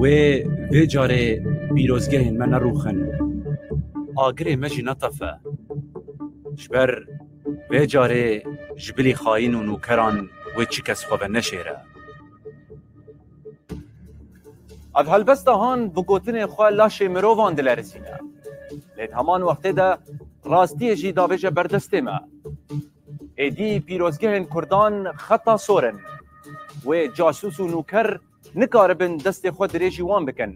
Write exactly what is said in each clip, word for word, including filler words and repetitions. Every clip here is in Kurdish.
Wê vê carê pîrozgehên me nerûxin. Agirê me jî netefe. Ji ber vê carê ji bilî xayîn û nûkeran wê çi kes xwe ve neşêre. Ev helbesta han bi gotinê xwe laşê mirovan dilerizîne. Lê di heman wextê de rastiyê jî davêje ber destê me. Êdî pîrozgehên Kurdan xeta sor in. Wê casûs û nûker nikaribin destê xwe dirêjî wan bikin.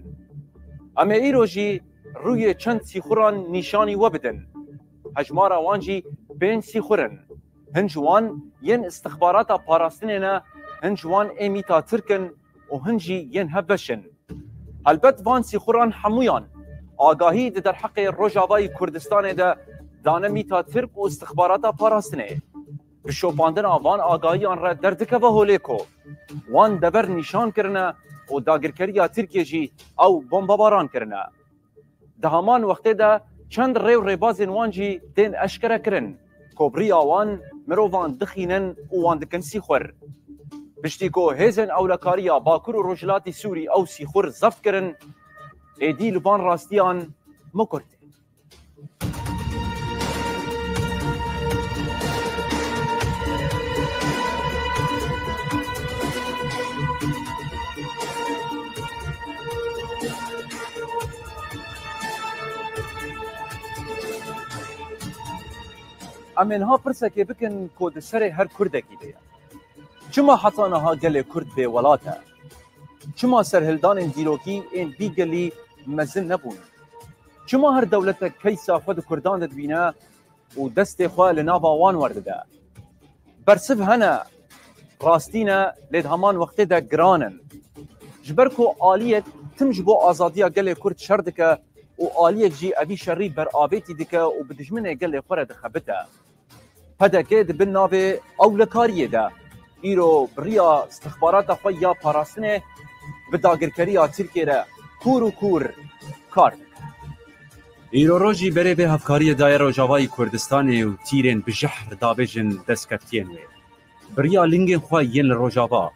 Em ê îro jî rûyê çend sîxuran nîşanî we bidin. Hejmara wan jî pênc sîxur in. Hin ji wan yên istixbarata parastinê ne, hin ji wan ê mîta Tirk in û hin jî yên hevbeş in. Helbet van sîxuran hemûyan agahî di derheqê Rojavayî Kurdistanê de dane mîta Tirk û istixbarata parastinê. Bi şopandina van agahiyan re derdikeve holê ku wan dever nîşan kirine û dagirkeriya Tirkiyê jî ew bombebaran kirine. Di heman wextê de çend rê û rêbazên wan jî tên eşkere kirin ku bi riya wan mirovan dixînin û wan dikin sîxur. Piştî ku hêzên ewlekariya Bakur û Rojhilatî Sûrî ew sîxur zeft kirin, êdî li van rastiyan mikurtê. Em ê niha pirsekê bikin ku di serê her Kurdekî de ye. Çima heta niha gelê Kurd bêwelat e? Çima serhildanên dîrokî ên vî gelî mezin nebûn? Çima her dewletek keysa xwe di Kurdan de dibîne û destê xwe li nava wan werdide? Bersiv hene, rastî ne, lê di heman wextê de giran in. Ji ber ku aliyek tim ji bo azadiya gelê Kurd şer dike û aliyek jî evî şerî beravêtî dike û bi dijminê gelê xwe re dixebite. P D K di bin navê ewlekariyê de îro bi riya istixbarata xwe ya parastinê bi dagirkeriya Tirkiyê re kûr û kûr kar dike. Îro rojî berê vê hevkariyê daye Rojavayî Kurdistanê û tîrên bi jehr davêjin destkeftiyên wê. Bi riya lingên xwe yên li Rojava,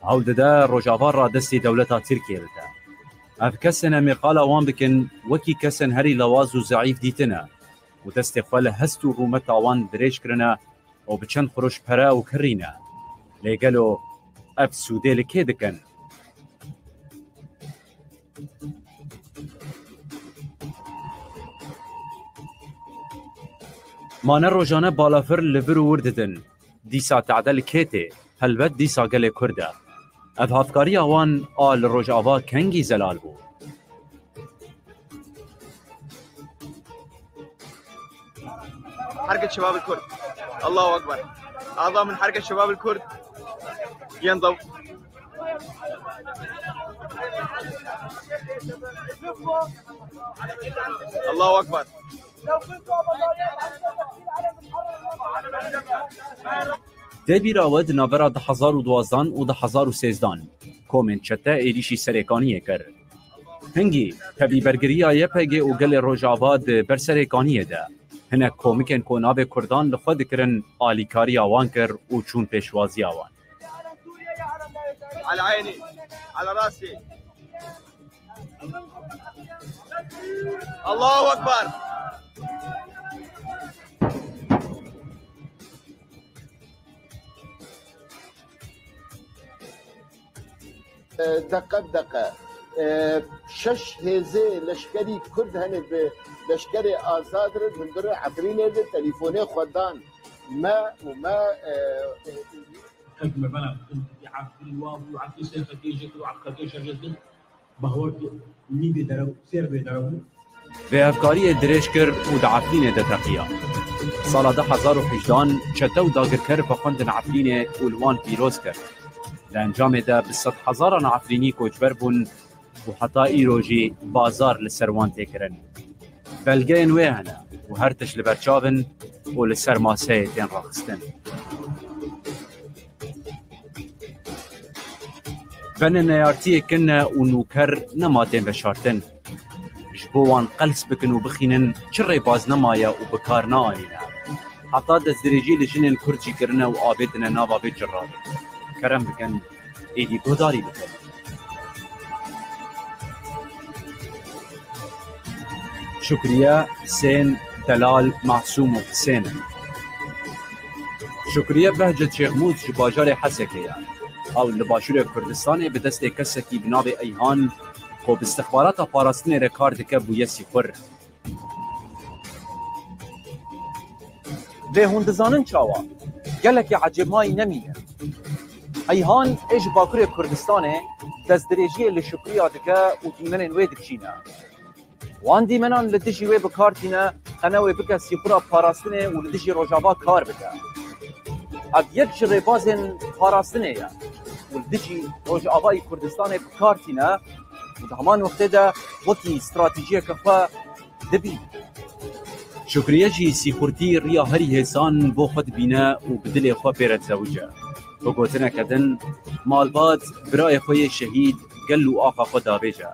hewl dide Rojava radestê dewleta Tirkiyê bide. Ev kesên em ê qala wan bikin, wekî kesên herî lawaz û zeîf dîtine û destê xwe li hest û rûmeta wan dirêj kirine û bi çend xiroş pere û kirî ne. Lê gelo ev sûdê li kê dikin? Ma ne rojane balafir li vir û wir didin. Dîsa tade li kê tê? Helbet dîsa gelê Kurd e. Ev hevkariya wan a li Rojava kengî zelal bû? Herkes şebab el Kurd. Allahu Ekber. Azam min herkes şebab el Kurd. Yenzav. Allahu Ekber. Tê bîra we di navbera du hezar û duwazdan û du hezar û sêzdan komên çete êrîşî Serêkaniyê kir. Hingî, tevî bergiriya Y P G û gelê Rojava di ber Serêkaniyê de hinek komikên ku navê Kurdan li xwe dikirin alîkariya wan kir û çûn pêşwaziya wan. Ala eynî, ala rasî. Allahu Ekber. E, deqe bi deqe. E, şeş hêzê leşkerî Kurd hene bi leşkerê azad re hundir Efrînê de telîfonê xwe dan me û me, e, Ev me bela bikin, Ebdî wa bû, Ebdî sêr xekê jê kir û Ebdî xekê şer jê kir. Bahwer tu nîvê derew, sêr vê derew bû. Vê hevkariyê dirêj kir û di Efrînê de teqiya. Sala du hezar û hejdan çete û dagirker vexwendin Efrînê û li wan pîroz kir. Di encamê de bi sedhezaran Efrînî koçber bûn û heta îro jî bazar li ser wan tê kirin. Belgeyên wê hene û her tişt li ber çav in û li ser maseyê tên raxistin. Venê neyartiyê kin ne û nûker nema tên veşartin. Ji bo wan qels bikin û bixînin çi rêbaz nemaye û bi kar neanîne. Heta destdirêjî li jinên Kurd jî kirine û avêtine nava vê çirra de. Kerem bikin, êdî guhdarî bikin. Şukriye, Husên, Delal, Masûm û Husên in. Şukriye Behcet Şêxmûs ji bajarê Hesekê ye. Ew li Başûrê Kurdistanê bi destê kesekî bi navê Eyhan, ku bi istixbarata parastinê re kar dike, bûye sîxur. Lê hûn dizanin çawa? Gelekî ecêbmayî nemîne. Eyhan ê ji Bakurê Kurdistanê destdirêjiyê li Şukriya dike û dîmenên wê dikişîne. Wan dîmenan li dijî wê bi kar tîne, qene wê bike sîxura parastinê û li dijî Rojava kar bike. Ev yek ji rêbazên parastinê ye û li dijî Rojavayî Kurdistanê bi kar tîne û di heman wextê de wekî stratejiyeke xwe dibîne. Şukriye jî sîxurtî riya herî hêsan bo xwe dibîne û bi dilê xwe pê re dizewice. Bi gotineke din, malbat birayê xwe yê şehîd gel û axa xwe davêje.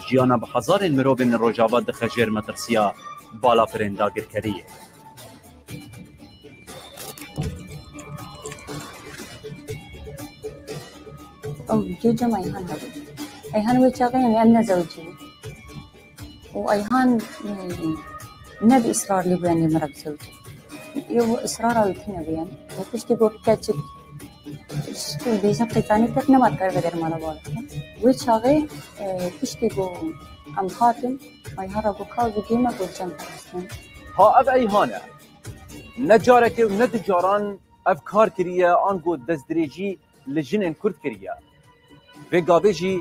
Jiyana bi hezarên mirovên li Rojava dixe jêr metirsiya balafirên dagirkeriyê. Ew vîdyo cem Eyhan hebû. Eyhan wê çaxê, yanî, em nezewicî bû. Û Eyhan, e, ne bi îsrar lê bû, yanî, min re bizewicî. Ew îsrara wî tune bû, yanî. Û piştî got keçik, bêjin qîzanî ket, nema dikare vede dermana bal. Wê çaxê, e, piştî ku em hatin, Eyhan re got ka vîdyoyê me got cem parastin. Ha ev Eyhan e. Ne carekê û ne du caran ev kar kiriye, ango destdirêjî li jinên Kurd kiriye. Vê gavê jî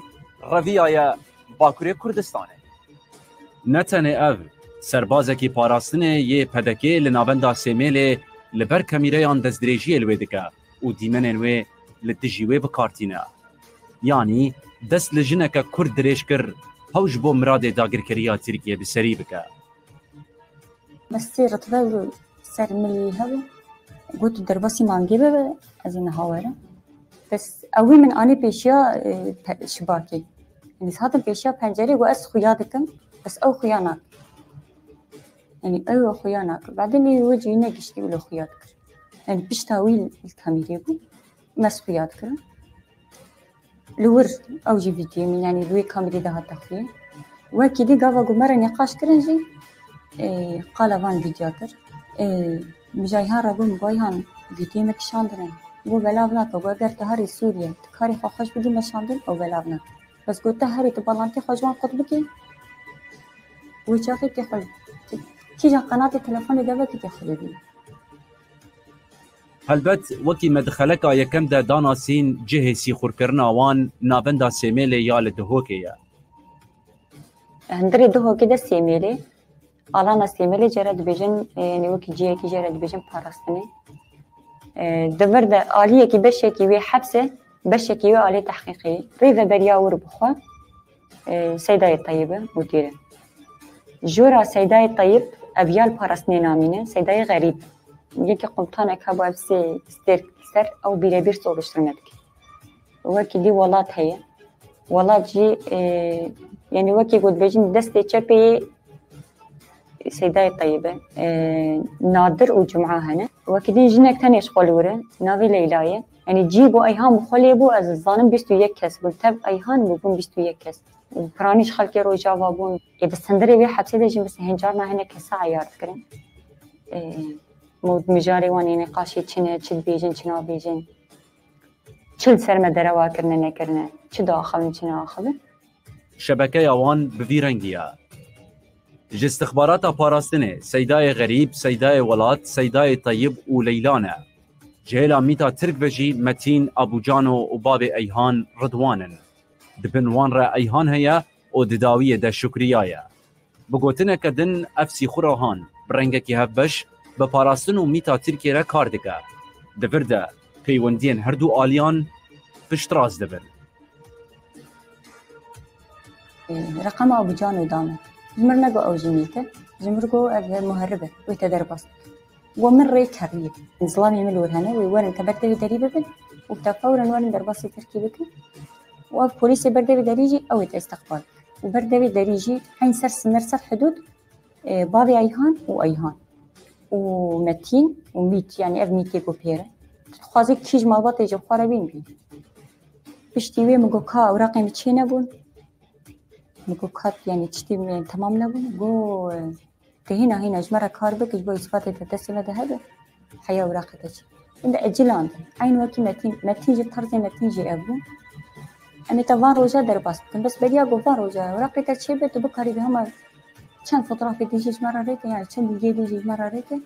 reviyaye Bakurê Kurdistanê. Ne tenê ev, serbazekî parastinê yê P D K'ê li navenda Sêmêlê li ber kamîreyan destdirêjiyê li wê dike û dîmenên wê li dijî wê bi kar tîne. Yanî dest li jineke Kurd dirêj kir, hew ji bo miradê dagirkeriya Tirkiyê bi serî bike. Bes sê ritbe li ser milî hebû. Got, tu derbasî mangê bibe, ez ê niha werim. Bes ewî min anî pêşiya, e, pe-, şibakê. Yanî ez hatim pêşiya pencerê, got, ez xuya dikim, bes ew xuya nakin. Yanî ew xuya nakin. Badê lê wê cî negiştî û lê xuya dikir. Yanî pişta wî li kamîrê bû, me ez xuya dikirim. Li wir ew jî vîdyoyê min, yanî li wê kamîrê de hate xwîn. Wekî dî gava ku me re nîqaş kirin jî, ê, qala van vîdyoya kir. Ê, min ji Eyhan re got, min got, Eyhan, vîdyoyê me kişandine. Got, belav nake, got, eger tu herî Sûriye, tu karê xwe xweş bidî meşandin, ew belav nake. Bes got, tu herî tu balantî xwe ji wan qut bikî, wê çaxê tê xwe, kîjan qenatê telefonê de vekî tê xwe dibî. Helbet, wekî me di xeleka yekem de danasîn, cihê sîxurkirina wan navenda Sêmêlê ya li Duhokê ye. Hundirê Duhokê de Sêmêlê, alana Sêmêlê jê re dibêjin, e, yanî wekî cihekî jê re dibêjin parastinê. E, di vir de aliyekî, beşekî wê hepsê, beşekî wê alê tehqîqê. Rêveberiya wir bi xwe, e, Seydayê Teyib e, mutîr e. Jora Seydayê Teyib ev ya li parastinê namîne, Seydayê Xerîb. Yekî komutaneke hebû, ev sê stêrk li ser, ew bîrebîr soviştirme dike. Wekî dî welat heye. Welat jî, e, yanî wekî ku dibêjin destê çepê yê Seydayê Teyib e. E, Nadir û Cuma hene. Wekî dî jinek tenê ji xwe li wir e. Navê Leyla ye. Yanî cî ku Eyhan bi xwe lê bû, ez dizanim bîst û yek kes bûn. Tev Eyhan bû, bûn bîst û yek kes. Û piranî ji xelkê Rojava bûn. Ê, bi sindirê wê hepsê de jî mesela hêncarna hinek kesa eyar dikirin. Ê, mûd mijarê wan ê nîqaşê çi ne, çi dibêjin, çi nabêjin. Çi li ser me derewa kirine, nekirine, çi diaxivin, çi naaxivin. Şebekeya wan bi vî rengî ye. Ji istixbarata parastinê Seydayê Xerîb, Seydayê Welat, Seydayê Teyib û Leyla ne. Ji hêla mîta Tirk ve jî Metîn, Abûcano û babê Eyhan Ridwan in. Di bin wan re Eyhan heye û di dawiyê de Şukriya ye. Bi gotineke din, ev sîxura han bi rengekî hevbeş bi parastin û mîta Tirkiyê re kar dike. Di vir de peywendiyên her du aliyan piştrast dibin. Reqema Abûcano da min. Ji min re got ew jî mît e. Ji min re got ev muherib e. Wê te derbas bike. Got min rê keriyê. Zilamê min li wir hene. Wê werin te ber devê derî bibin û te fewren werin derbasî Tirkî bikin. Û ev polîsê ber devê derî jî ew ê te îstiqbal bike. Û ber devê derî jî eyn ser siner, ser hidûd, e, bavê Eyhan û Eyhan û Metîn û Mît, yanî ev Mîtê ku pê re. Tu dixwazî kî ji malbatê ji xwe re bîn bî. Piştî wê min got ka ewraqê min çênebûn. Min got, kat, yanî tiştî min temam nebûn. Got, tu hîna hîna ji me re kar bike, ji bo îsbatê te destê me de hebe, heya ewraqê te çi. Min de eciland. Eyn wekî Metîn, Metîn jî, terzê Metîn jî ev bû. Em ê te van roja derbas bikin. Bes beriya got van roja ewraqê te çêbe, tu bikarî bi hema çend fotografê dî jî ji me re rêke, yani çend bilgiyê dî jî ji me re rêke,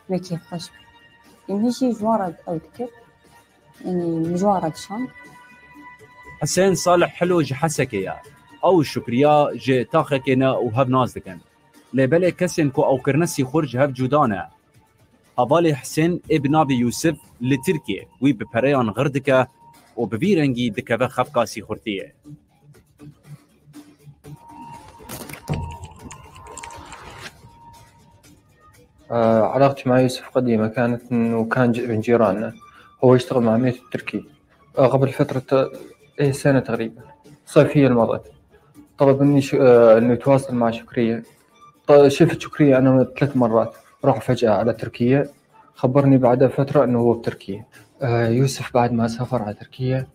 me kêfxweş bû. Ê min jî ji wan re ew dikir. Yanî ji wan re dişand. Hisên Salih Hilo ji Hesekê ye. Ew şikriya ji taxekê ne û hev nas dikin. Lê belê kesên ku ew kirine sîxur ji hev cuda ne. Hevalê Hisên ê bi navê Yûsif li Tirkiyê, wî bi pereyan xir dike û bi vî rengî dikeve xefka sîxurtiyê. آه، علاقتي مع يوسف قديمة كانت إنه كان ج-، من جيراننا. هو يشتغل مع عمية التركي. آه، قبل فترة، إيه، سنة تقريبًا. صيفية المرت. طلب مني ش-، آه، إنه يتواصل مع شكرية. ط-، شفت شكرية أنا ثلاث مرات. راح فجأة على تركيا. خبرني بعدها فترة إنه هو بتركيا. آه، يوسف بعد ما سافر على تركيا،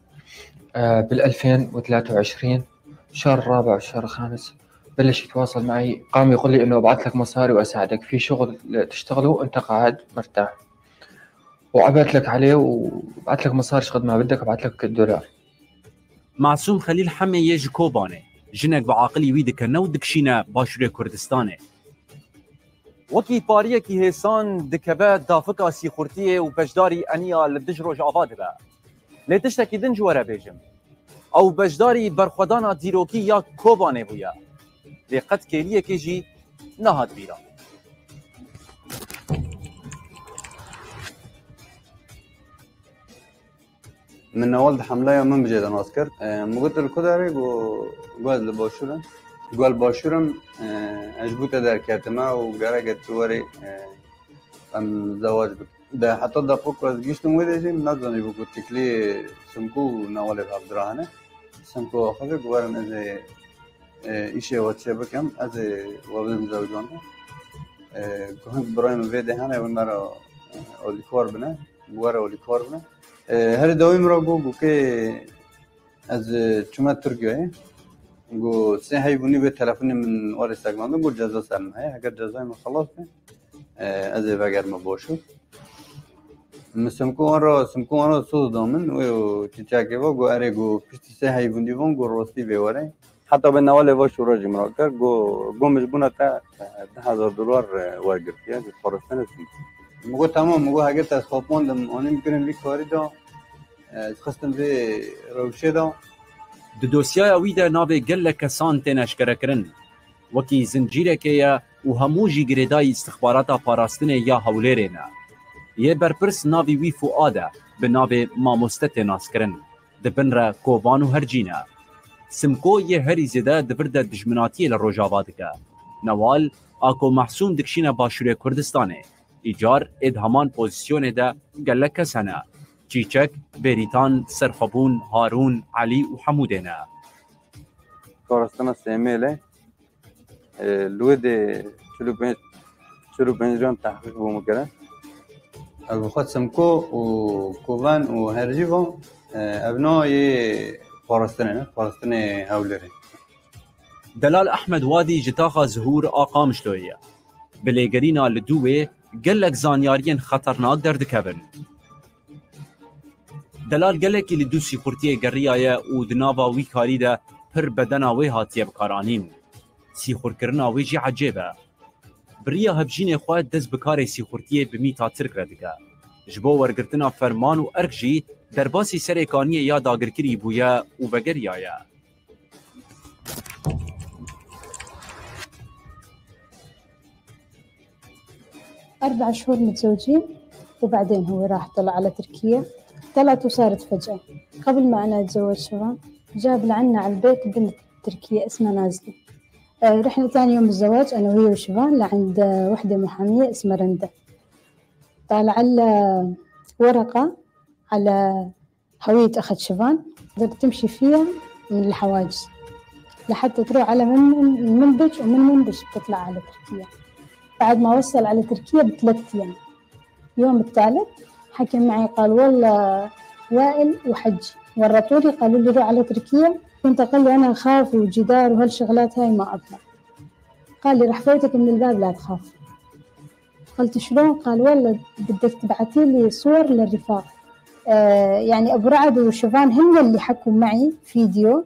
آه، بالألفين وثلاثة وعشرين، شهر الرابع والشهر الخامس، بلش يتواصل معي. قام يقول لي إنه أبعث لك مصاري وأساعدك في شغل تشتغله وأنت قاعد مرتاح. وأبعث لك عليه وأبعث لك مصاري شقد ما بدك، أبعث لك الدولار. Masûm Xelîl Hemê yê ji Kobanê. Jinek bi aqilî wî dikevne û dikişîne Başûrê Kurdistanê. Wekî pariyekî hêsan dikeve dafika sîxurtiyê û beşdarî eniya li dij Rojava dibe. Lê tiştekî din ji we re bêjim. Ew beşdarî berxwedana dîrokî ya Kobanê bûye. Lê qet kêliyekê jî nehat bîra. Min newal di hemleya min bi jê de nas kir. E, min got, "Tu li ku derê?" Got, "Got ez li başûr im." Got, "Li başûr im, e, ez ji bo te derketime û gerek e tu werê, e, em zewac bikin." De heta deqa ku ez gihiştim wê dê jî min nezanîbû ku têkilî Simko û newalê bi hev dira hene. Simko axivê ku werin ez ê, e, îşê we çê bikim, ez ê we bidim zewicandin. E, ku hing birayê min vê dê hene, win me re, e, alîkar bine, were alîkar bine. E, herî dawî min re got, got kê ez, e, çûme Tirkiyeyê. Got sê heyvûnî vê telefonê min warê seknandin, got ceza ser min heye. Heger cezayê min xelas be, e, ez ê vegerime başûr. Min Simko wan re, Simko wan re soz da min, wê û çîçekê ve, got erê, got piştî sê heyvûnî van, got rastî vê were. Heta bi newalê va şûra jî min re kir, got, got min ji bona te, eh, deh hezar dolar, eh, wergirtiye, ji parastinê Simko. Min got, "Tamam," min got, "Heger te ez xapandin, anîm kirin vî karî de, eh, ez xistim vê rewşê de." Di dosyaya wî de navê gelek kesan tên eşkerekirin. Wekî zincîrekê ye û hemû jî girêdayî îstixbarata parastinê ya Hewlêrê ne. Yê berpirs navê wî Fuad e, bi navê mamoste tê naskirin. Di bin re Koban û Hercî ne. Simko yê herî zêde di vir de dijminatiyê li Rojava dike. Newal, a ku Mehsûm dikişîne Başûrê Kurdistanê. Îcar ê di heman pozîsyonê de gelek kes hene. Çîçek, Bêrîtan, Serxwebûn, Harûn, Elî û Hemûdê ne. Parastina Sêmêlê, e, li wê dê çil û pênc, çil û pênc jan tehqîq bû min kirin. Ev xwe Simko û Kovan û Hercî van, e, ev na yê parastinê ne, parastinê Hewlêrê. Delal Ehmed Wadî ji taxa Zihûr a Qamişloyê ye. Bi lêgerîna li dû wê gelek zanyariyên xeternak derdikevin. Delal gelekî li dû sîxurtiyê geriyaye û di nava wî karî de pir bedena wê hatiye bikaranîn. Sîxurkirina wê jî ecêb e. Bi riya hevjînê xwe dest bi karê sîxurtiyê bi mîta Tirk re dike. Ji bo wergirtina ferman û erk jî derbasî serê kaniyê ya dagirkirî bûye û vegeriyaye. أربع شهور متزوجين، وبعدين هو راح طلع على تركيا. طلعت وصارت فجأة. قبل ما أنا أتزوج شوفان، جاب لعنا على البيت بنت تركية اسمها نازلي. آه، رحنا تاني يوم الزواج أنا وهي وشوفان لعند، آه، وحدة محامية اسمها رندا. طالع لها ورقة على هوية أخت شوفان، بدك تمشي فيها من الحواجز لحتى تروح على من-، من-، منبج، ومن منبج بتطلع على تركيا. بعد ما وصل على تركيا بثلاث أيام، يوم الثالث حكى معي، قال: "والله وائل وحجي ورطولي، قالوا لي روح على تركيا كنت أقول له: "أنا أخاف وجدار وهالشغلات هاي ما أطلع." قال لي: "رح فوتك من الباب، لا تخاف." قلت: "شلون؟" قال: "والله بدك تبعتي لي صور للرفاق." آه، يعني أبو رعد وشوفان هن اللي حكوا معي فيديو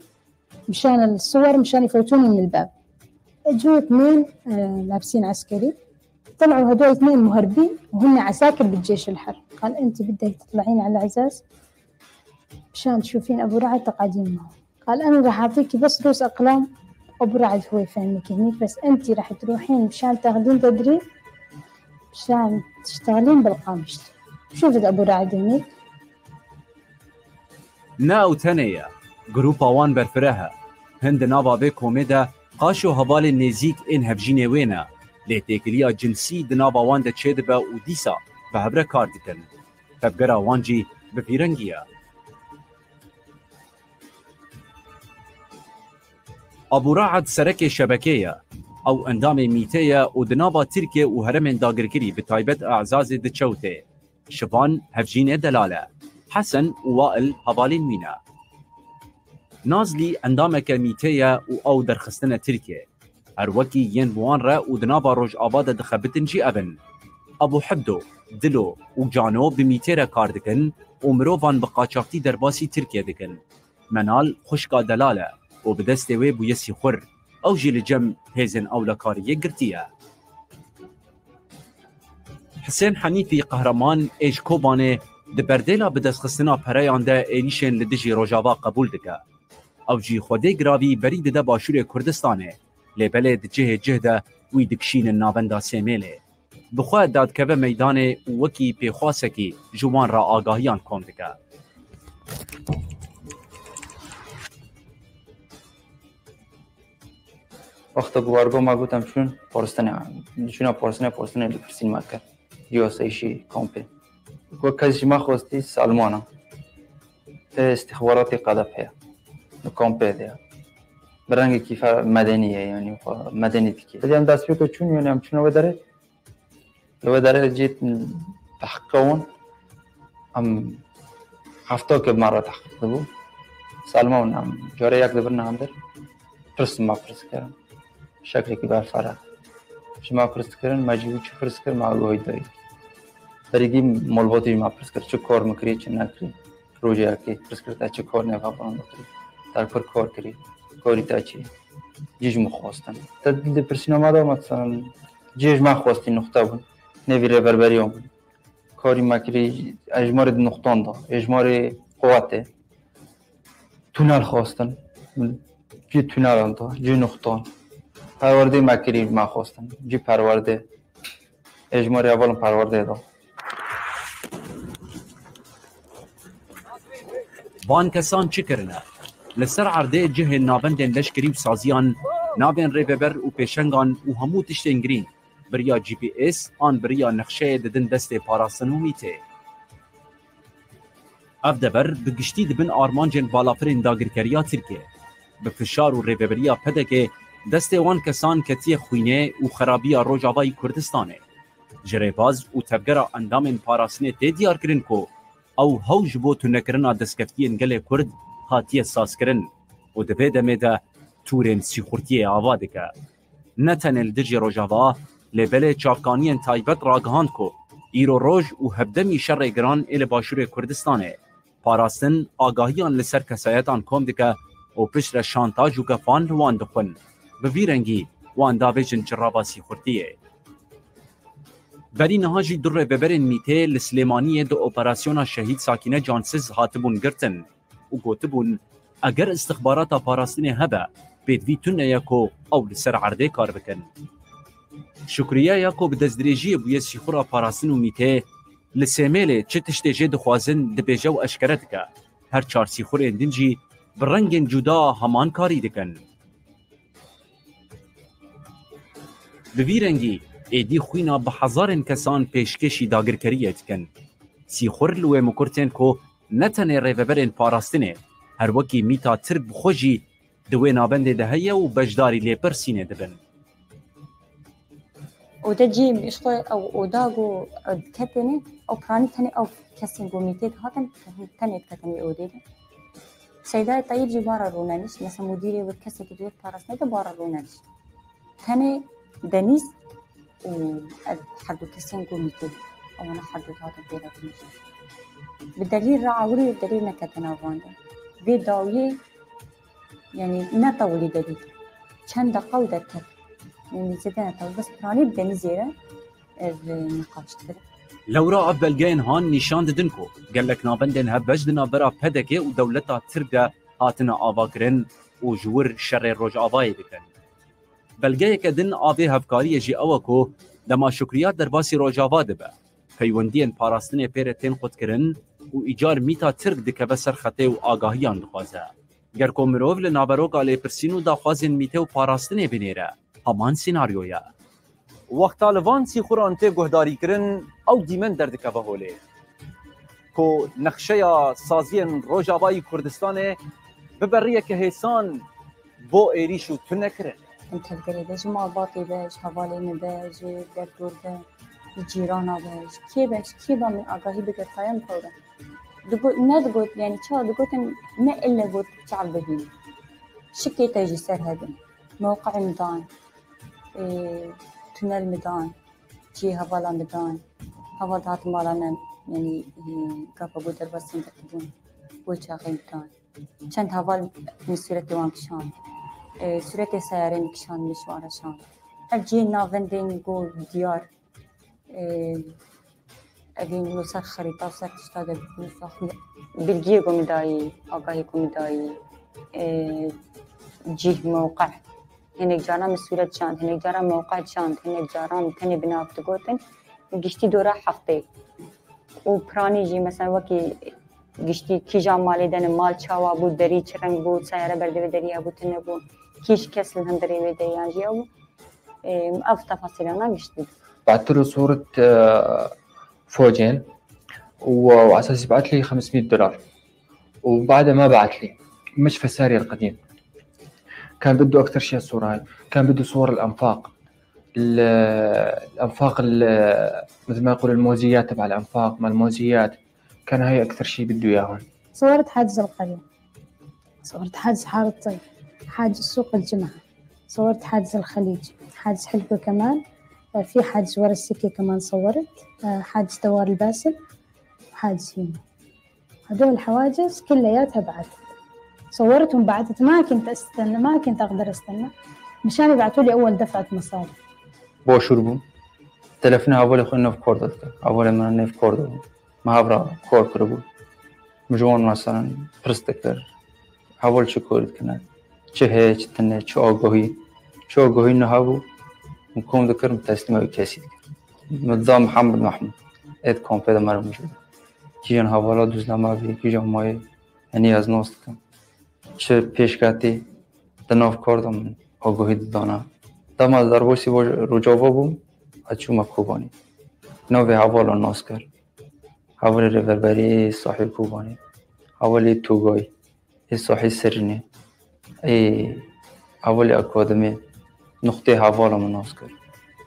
مشان الصور، مشان يفوتوني من الباب. اجوا اثنين، آه، لابسين عسكري، طلعوا هدول اثنين مهربين وهن عساكر بالجيش الحر. قال: "انت بدك تطلعين على العزاز مشان تشوفين ابو رعد، تقعدين معه." قال: "انا راح اعطيكي بس رؤوس اقلام ابو رعد، هو يفهمك هنيك، بس انت راح تروحين مشان تاخذين تدريب مشان تشتغلين بالقامشلي." شفت ابو رعد هنيك. Ne ew tenê ye. Grûpa wan berfireh e. Hin di nava vê komê de qaş û hevalên nêzîk ên hevjînê wê ne. Lê têkiliya cinsî di nava wan de çêdibe û dîsa bi hev re kar dikin. Tevgera wan jî bi vî rengî ye. Abu Raad serekê şebekê ye. Ew endamê mîtê ye û di nava Tirkiye û heremên dagirkirî bi taybet Azazê diçe û tê. Şivan hevjînê delal e. Hesen û Wail hevalên wî ne. Nazlî endameke mîtê ye û ew derxistine Tirkiye. Her wekî yên bi wan re û di nava Rojava de dixebitin jî ev in. Abu Hebdo, Dilo û Cano bi mîtê re kar dikin û mirovan bi qaçaxtî derbasî Tirkiye dikin. Menal xwişka delal e û bi destê wê bûye sîxur. Ew jî li cem hêzên ewlekariyê girtî ye. Hisên Henîfî Qehreman ê ji Kobanê di berdêla bidestxistina pereyan de êrîşên li dijî Rojava qebûl dike. Ew jî xwedê giravî berî dide Başûrê Kurdistanê, lê belê di cihê cih de wî dikişînin navenda Sêmêlê. Bi xwe dadikeve meydanê û wekî pêxwasekî ji wan re agahiyan kom dike. Wexta ku wargo ma got em çûn poristinê, çûna poristinê, poristinê dipirsîn me kir. Diyoseyşî kampê. Ku kes ji me xwestî Salmana. Te istixbaratê qedef heye. Li kampê de ye. Bi rengekî fe-, medenî ye, yanî xwe medenî dike. Em destpêka çûn, yanî em çûne wê derê. Li wê derê cî tehqîqa wan em hefta ke me re tehqîq dibû. Salman em carê yek dibirine hundir. Pirs me pirs kirin. Şeklekî berfere. Ji me pirs dikirin, me jî wî çi pirs kir, me agahî dayî. Berî dî malbatî ji me pirs kir, çi kar min kirî, çi nekirî. Rojê yekê pirs kir, te çi kar nêve falan dikirî. Te kir kar kirî. Karî te çi? Cî ji min xwestin. Te di pirsîna me de, meselen, cihê ji me xwestî nuxte bûn. Nêvî rêverberiya bûn. Karî me kirî, ejmarê di nuxtan da. Ejmarê quwetê. Tunel xwestin. Cî tunelan da. Cî nuxtan. Perwerdê me kirî me xwestin. Cî perwerdê. Ejmarê hevalên perwerdê da. Van kesan çi kirine? Li ser erdê cihên navendên leşkerî û saziyan, navên rêveber û pêşengan û hemû tiştên girîng, bi riya G P S an bi riya nexşeyê didin destê parastin û mîtê. Ev dever bi giştî di bin armancên balafirên dagirkeriya Tirkiyê, bi fişar û rêveberiya P D K'ê destê wan kesan ketiye xwînê û xerabiya Rojavayî Kurdistanê. Ji rêbaz û tevgera endamên parastinê tê diyarkirin ku ew hew ji bo tunekirina destkeftiyên gelê Kurd hatiye sazkirin û di vê demê de tûrên sîxurtiyê ava dike. Ne tenê li dijî Rojava, lê belê çavkaniyên taybet ragihand ku îro roj û hevdemî şerê giran ê li Başûrê Kurdistanê, parastin agahiyan li ser kesayetan kom dike û piştre şantaj û gefan li wan dixwin. Bi vî rengî wan davêjin cirava sîxurtiyê. Berî niha jî du rêveberên mîtê li Silêmaniyê di operasyona Şehîd Sakîne Cansiz hatibûn girtin û gotibûn, eger istixbarata parastinê hebe, pêdivî tune ye ku ew li ser erdê kar bikin. Şukriye ya ku bi destdirêjiyê bûye sîxura parastin û mîtê, li Sêmêlê çi tiştê jê dixwazin dibêje û eşkere dike. Her çar sîxurên din jî bi rengên cuda heman karî dikin. Bi vî rengî êdî xwîna bi hezarên kesan pêşkêşî dagirkeriyê dikin. Sîxur li wê mikur tên ku ne tenê rêveberên parastinê, her wekî mîta Tirk bi xwe jî di wê navendê de heye û beşdarî lêpirsînê dibin. Ode cî ji xwe ew oda ku diketinê, ew piranî tenê ew kesên ku mîtê dihatin, tenê diketin wê odê de. Seydayê Teyîb jî bara rûnenişt, mesela mudîrê wê kesekî di wê parastinê de bara rûnenişt. Tenê Denîz û ev her du kesên ku mîtê, ewana her du dihatin pê re binijîn. Bi delîl re ewilî delîl nekete nav wan de. Vê dawiyê, yanî ne tewilî de dît. Çend deqa û derket. Yanî zêde ne tewilî, bes piranî bi Denîzê re ev nîqaş dikirin. Lewra ev belgeyên han nîşan didin ku gelek navendên hevbeş di navbera P D K û dewleta Tirk de hatine avakirin û ji wir şerê Rojavayê dikin. Belgeyeke din a vê hevkariyê jî ew e ku dema Şukriyar derbasî Rojava dibe, peywendiyên parastinê pê re tên qutkirin û îcar mîta Tirk dikeve ser xetê û agahiyan dixwaze. Ger ku mirov li naveroka lêpirsîn û daxwazên mîte û parastinê binêre, heman sînaryo ye. Wexta li van sîxuran tê guhdarîkirin, ew dîmen derdikeve holê ku nexşeya saziyên Rojavayî Kurdistanê bi beriyeke hêsan bo êrîş û tune kirin. Em tevgerê be, ji malbatê be, ji hevalê me be, ji derdor be, ji cîrana be, ji kê be, ji kê be min agahî bigirtaye min tewre. Digot, nedigot, yanî çawa digotin, ne ille got çav bibîn. Şikê te jî ser hebin. Mewqeê min dan, ê, tunel min dan, cihê hevala min dan. Heval dihat mala me, yanî, ê, gava ku derbasî min dikibûn, wê çaxê min dan. Çend heval min sûretê wan kişand. Ê, sûretê seyarê min kişand, min ji wan re şand. Ev cihê navendên ku diyar, ê, evîn li ser xerîta û ser tişta de nûsa xwe. Bilgiyê ku min dayî, agahî ku min dayî, ê, cih, mewqe. Hinek caran min sûret şand, hinek caran mewqe şand, hinek caran tenê bi nav digotin. Giştî dora heftê. Û piranî jî, mesela, wekî giştî kîjan malê de ne, mal çawa bû, derî çi reng bû, seyare berdê vê derî hebû, tune bû, kî ji kes li hundirê vê deriyan jî hebû. Ê, ev tefasîlana giştî. بعتله صورة، آه، فوجين، و-، وعلى أساس يبعت لي خمسمية دولار، وبعدها ما بعت لي، مش في ساري القديم. كان بده أكثر شيء الصور هاي، كان بده صور الأنفاق، ال-، الأنفاق، ال-، مثل ما يقول الموزيات تبع الأنفاق، ما الموزيات، كان هاي أكثر شيء بده إياهم. صورت حاجز القرية، صورت حاجز حارة الطير، حاجز سوق الجمعة، صورت حاجز الخليج، حاجز حلبة كمان، آه، في حاجز ورا السكة كمان صورت، آه، حاجز دوار الباسل، وحاجز هنا. هدول الحواجز كلياتها بعتت. صورتهم بعتت، ما كنت أستنى، ما كنت أقدر أستنى مشان يبعتوا لي أول دفعة مصاري. باشور بوم. تلفن هاولی خو نف کار داد کرد. هاولی من نف کار داد. من هاورا کار کرد بود. من جوان مثلاً پرس دکر. هاول چه کار دکنه؟ چه هه، چه تنه، چه آگاهی؟ چه آگاهی نه هبو؟ من کم دکر، من تسلیم او کسی دکر. من دا محمد محمود. اد کامپه ده مرا موجود. کیجان هاوالا دوزلما بی، کیجان مایه. یعنی از ناس دکم. Çi pêşketî di nav kar de min agahî didana. Dema ez derbasî Rojava bûm, ez çûme Kobanî. Navê hevala nas kir. Hevalê Rêveberî, sahî Kobanî. Hevalê Togay, ê sahî Serînê. Ê hevalê akademî. Nuqtê hevala min nas kir.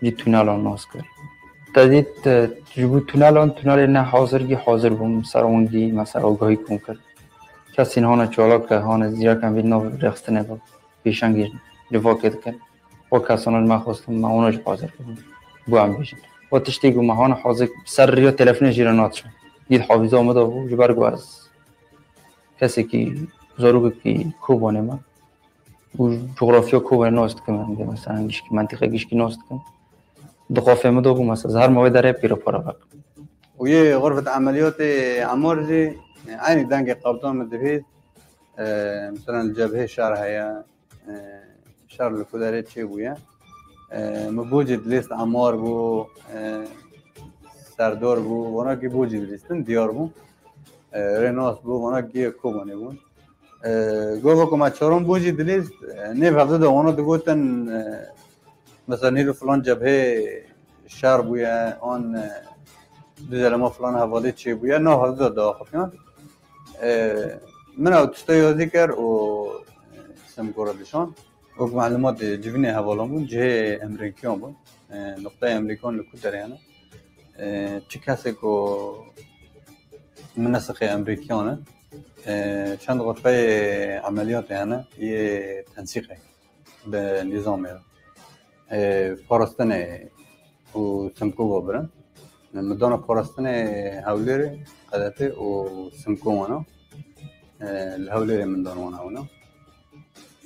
Jî tunela nas kir. Te dît, e, ji bo tunelan, tunelê ne hazir gî hazir bûm. Ser wan gî, mesela, agahî kom kir. Kesên hane çalak e, hane zîrek em vî nav rêxistinê de pêşengî civakê dikin. O kesana me xwestin, me wana jî hazir kirin. Bo em bêjin. O tiştê ku me hane hazir, ser riya telefonê jî re nadiçin. Dît hafîza min de bû, ji ber ku ez kesekî zarokekî Kobanê me. Û coxrafya Kobanê nas dikim, em dê, mesela, gişkî, mentiqe gişkî nas dikim. Di xafê min de bû, mesela, ez her mawê derê pîre para vekim. Û yê xurfet emeliyatê Emar jî, e, eynî dengê qebtan min dibît. E, mesela, li cebhê şer heye, e, şer li ku derê çêbûye. E, min bo jî dilîst Emar bû, e, Serdar bû, wana kî bo jî dilîstin, diyar bû. E, rê nas bû, wana kî Kobanê bûn. E, gava ku me çaran bû jî dilîst, e, nêv hevdî de wana digotin, e, mesela nîro filan cebhê şer bûye, an, e, dû zelema filan hevalê çêbûye, nav hevdî de diaxifiyan. E, min ew tişta yazî kir û, e, Semgora dişan. Wek malumatê civînê hevalan bûn, cihê Emrîkiyan bûn. E, nuqteyê Emrîkan li ku derê hene? E, çi kesê ku minesiqê Emrîkiyan e, E, çend xurfeyê emeliyatê hene yê tensîqê bi nîzamê, e, parastinê û Simko ve birin. Min dana parastinê Hewlêrê, Qedepê û Simko wana. E, li Hewlêrê min dan wana wana.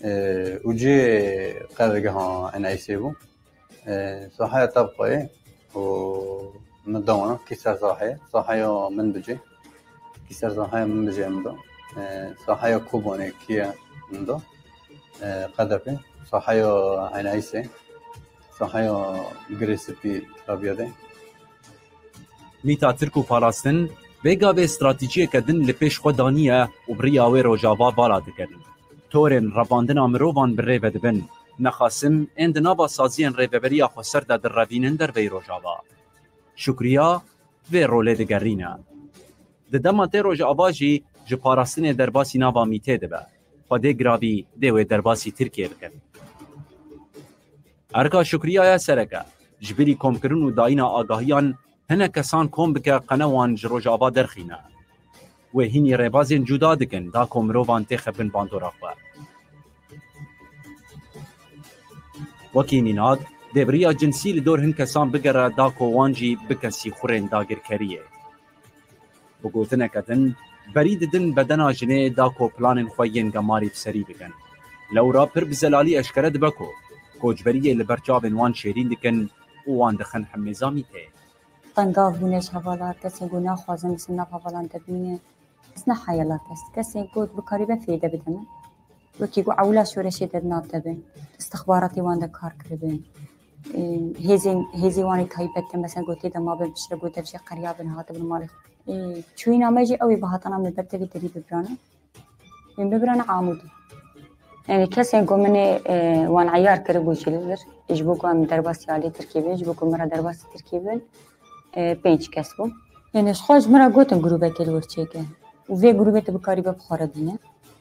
E, û cihê qedrgeha Eneyisê bû. E, sahaya tebqayê û min dan wana kî ser sahaya, sahaya min bicê. Kî ser sahaya min bicê min da. E, sahaya Kobanê kî ye min da. E, Qedepê. Sahaya Eneyisê. Sahaya Girê Spî Rabiyadê. Mîta Tirk û parastin, vê gavê stratejiyeke din li pêş xwe daniye û bi riya wê Rojava vala dikerin. Torên revandina mirovan bi rê vedibin. Nexasim ên di nava saziyên rêveberiya xweser de direvînin derveyî Rojava. Şukriya vê rolê digerîne. Di dema tê Rojava jî ji parastinê derbasî nava Mîtê dibe. Xwedê giravî dê wê derbasî Tirkiyê bikin. Erka Şukriya ya sereke, ji bilî komkirin û dayîna agahiyan hinek kesan kom bike qene wan ji Rojava derxîne. Wê hînî rêbazên cuda dikin da ku mirovan têxe bin bandora xwe. Wekî mînak, dê bi riya cinsî li dor hin kesan bigere da ku wan jî bike sîxurên dagirkeriyê. Bi gotineke din, berî didin bedena jinê da ku planên xwe yên gemarî bi serî bikin. Lewra pir bi zelalî eşkere dibe ku koçberiyê li ber çavên wan şêrîn dikin û wan dixin hemêza Mîtê. Tengav bûne ji hevalan, kesên ku naxwazin li ser nav hevalan de bimîne. Ez ne heyala kes. Kesên ku dikaribe fêde bide min. Wekî ku ewla şoreşê de di nav de bin. Îstixbaratê wan de kar kiribin. Ê, hêzên, hêzê wan ê taybet de, mesela, ku tê de mabin, piştre ku dev jê qeriya bin, hatibin malê xwe. Ê, çûyîna me jî ew ê bi hatana me ber tevî derî bibirane. Ê, bibirane Amûdê. Yani kesên ku min ê, e, wan eyar kiribû jî li vir, ji bo ku em derbasî alî Tirkî bin, ji bo ku min re derbasî Tirkî bin, e, pênc kes bû. Yani ji xwe ji min re gotin grûbekê li wir çêke. Û vê grûbê tu bikarî be bi xwe re bîne.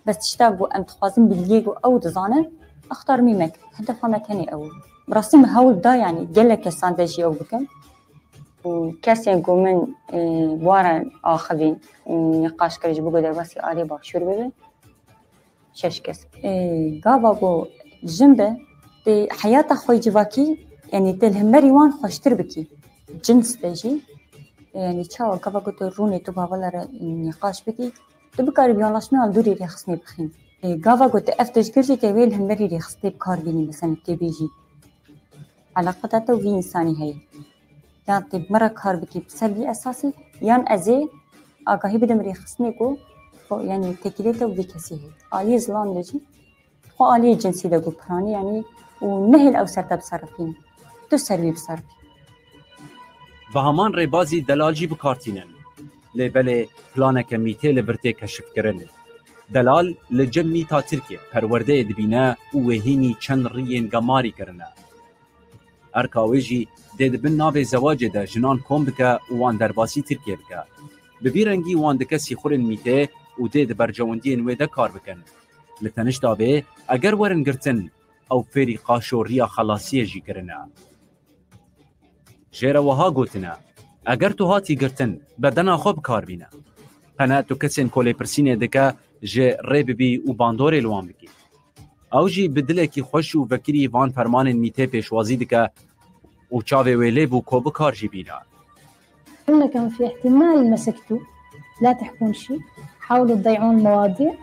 Bes tişta ku em dixwazin bilgiyê ku ew dizanin, axtarmî me kir. Hedefa me tenê ew bû. Bi rastî min hewl da, yani gelek kesan de jî ew bikim. Û kesên ku min, e, bi wan re axivîn û nîqaş kir ji bo ku derbasî aliyê başûr bibin, şeş kes. E, gava ku jin be, tê heyata xwe civakî, yani tê li hemberî wan xweştir bikî. Cins de jî, e, yani çawa gava ku tu rûnê tu bi hevala re nîqaş bikî, tu bikarî bi anlaşmaya li dûrî rêxistinê bixîn. E, gava ku tu ev tişt kir jî tê wê li hemberî rêxistinê bi kar bînî, mesela tê bêjî. Eleqeta te û vî însanî heye. Yan tê bi min re kar bikî bi ser vî esasî, yan ez ê agahî bidim rêxistinê ku xwe, yanî têkilê te û vî kesî heye. Aliyê zilam de jî, xwe aliyê cinsî de ku piranî, yanî û nehêl ew ser te biserifîn. Tu ser wî biserifî. Bi heman rêbazî delal jî bi kar tînin. Lê belê planeke Mîtê li vir tê keşifkirin. Delal li cem Mîta Tirkê perwerdeyê dibîne û wê hînî çend riyên gemarî kirine. Erka wê jî dê di bin navê zewacê de jinan kom bike û wan derbasî Tirkiyê bike. Bi vî rengî wan dike sîxurên Mîtê û dê di berjewendiyên wê de kar bikin. Li tenişta vê, eger werin girtin, ew fêrî qaşo riya xelasiyê jî kirine. Jê re wiha gotine, eger tu hatî girtin, bedena xwe bi kar bîne. Qene tu kesên ku lêpirsînê dike, jê rê bibî û bandorê li wan bikî. Ew jî bi dilekî xweş û vekirî van fermanên Mîtê pêşwazî dike û çavê wê lê bû ku bi kar jî bîne. قلنا كان في احتمال مسكتوا، لا تحكون شيء، حاولوا تضيعون المواضيع،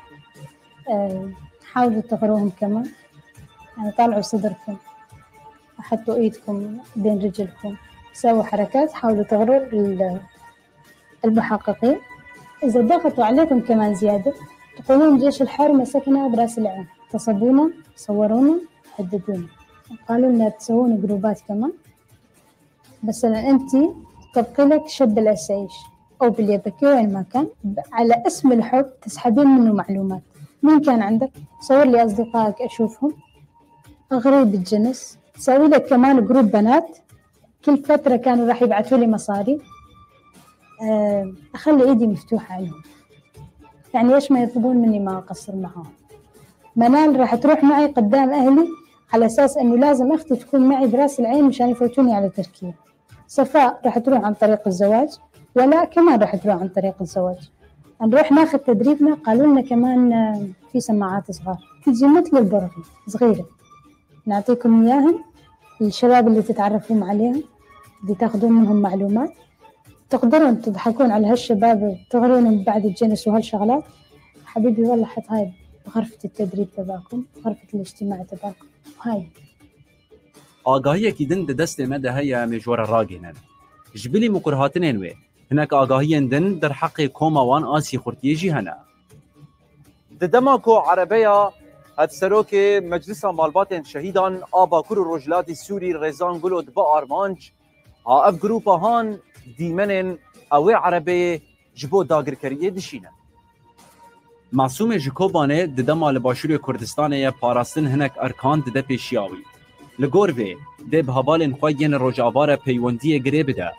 آه، حاولوا تغروهم كمان، يعني طلعوا صدركم وحطوا ايدكم بين رجلكم، سووا حركات، حاولوا تغروا ال- المحققين. إذا ضغطوا عليكم كمان زيادة، تقولون جيش الحر مسكنا برأس العين، اغتصبونا، صورونا، هددونا. قالوا لنا تسوون جروبات كمان. مثلا أنت تبقي لك شب الأسايش أو باليبكي وين ما كان، على اسم الحب تسحبين منه معلومات. مين كان عندك؟ صور لي أصدقائك أشوفهم. غريب الجنس. تسوي لك كمان جروب بنات. كل فترة كانوا راح يبعثوا لي مصاري. آه، أخلي إيدي مفتوحة عليهم. يعني إيش ما يطلبون مني ما أقصر معاهم. منال راح تروح معي قدام أهلي على أساس إنه لازم أختي تكون معي برأس العين مشان يفوتوني على تركيا. صفاء راح تروح عن طريق الزواج، ولاء كمان راح تروح عن طريق الزواج. نروح ناخذ تدريبنا، قالوا لنا كمان، آه، في سماعات صغار، تجي مثل البرغي، صغيرة، نعطيكم إياهن للشباب اللي تتعرفون عليهم، اللي تاخذون منهم معلومات، تقدرون تضحكون على هالشباب، تغرونهم بعد الجنس وهالشغلات. حبيبي، والله حط هاي بغرفة التدريب تبعكم، غرفة الاجتماع تبعكم، وهاي. Agahiyekî din di destê me de heye, em ê ji we re ragihînin. Ji bilî mikurhatinên wê, hinek agahiyên din derheqê koma wan a sîxurtiyê jî hene. Di dema ku erebeya Hevserokê Meclisa Malbatên Şehîdan a Bakur û Rojhilatî Sûrî Rêzan Gulo dibe armanc, ha ev grûpa han dîmenên ew ê erebeyê ji bo dagirkeriyê dişînin. Masûmê ji Kobanê di dema li Başûrê Kurdistanê ye parastin hinek erkan dide pêşiya wî. Li gor vê, dê bi hevalên xwe yên Rojava re peywendiyê girê bide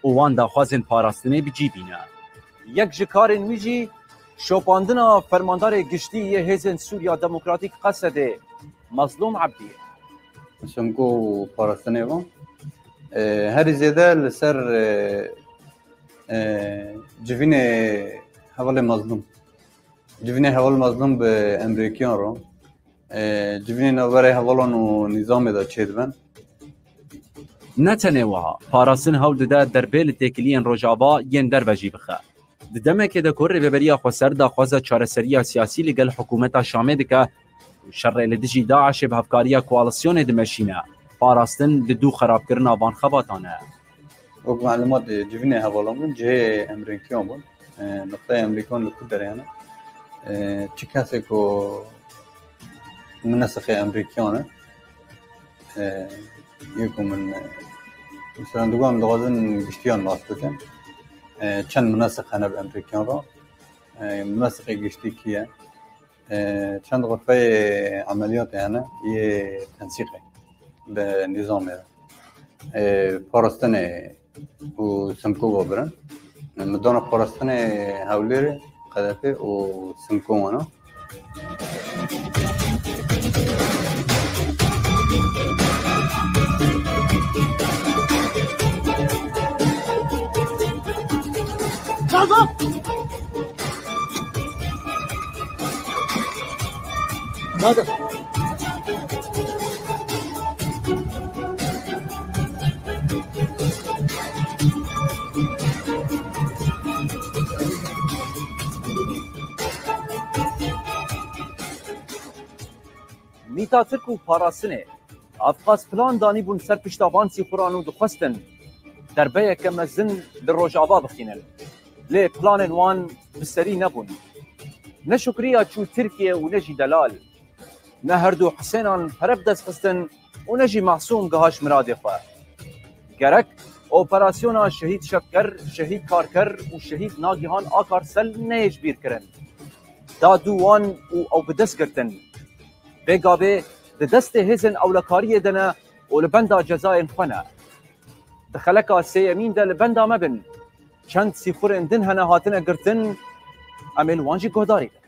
û wan daxwazên parastinê bi cî bîne. Yek ji karên wî jî şopandina Fermandarê Giştî yê Hêzên Sûriya Demokratîk Qesedê Mazlûm Ebdî ye. Simko û parastinê ve, e, herî zêde li ser, e, e, civînê hevalê Mazlûm. Civînê heval Mazlûm bi emrêkiyan re, e, civînê navberê hevalan û nîzamê de çêdibin. Ne tenê wiha, parastin hewl dide derbê li têkiliyên Rojava yên derve jî bixe. Di demekê de ku Rêveberiya Xweser daxwaza çareseriya siyasî li gel hikûmeta Şamê dike û şerê li dijî DAIŞê bi hevkariya koalîsyonê dimeşîne, parastin di dû xerabkirina van xebatan e. Wek melûmat, e, civînê hevalan bûn, cihê emrêkiyan bûn. E, nuqteyê emrêkiyan li ku derê hene? E, çi kesê ku minesiqê emrêkiyan e? E, yê ku min, e, mesela, digo em dixwazin giştiyan nas bikin. E, çend minesiq hene bi emrêkiyan re? E, minesiqê giştî kî ye? E, çend xurfeyê emeliyatê hene yê tensîqê bi nîzamê de? E, parastinê û Simko ve birin. Em dana parastinê Hewlêrê, Qedefê û Simko wana. Mîta Tirk û parastinê, ev qas plan danîbûn ser pişta van sîxuran û dixwestin derbeyeke mezin li Rojava bixînin. Lê planên wan bi serî nebûn. Ne Şukriya çû Tirkiye û ne jî delal. Ne her du Hisênan pere bi dest xistin û ne jî Masûm gihaş miradê xwe. Gerek operasyona Şehîd Şevker, Şehîd Karker û Şehîd Nagihan Akarsel neyê ji bîr kirin. Da dû wan û ew bi dest girtin. Vê gavê di destê hêzên ewlekariyê de ne û li benda cezayên xwe ne. Di xeleka sêyemîn de li benda me bin. Çend sîxurên din hene hatine girtin, em ê li wan jî guhdarî bin.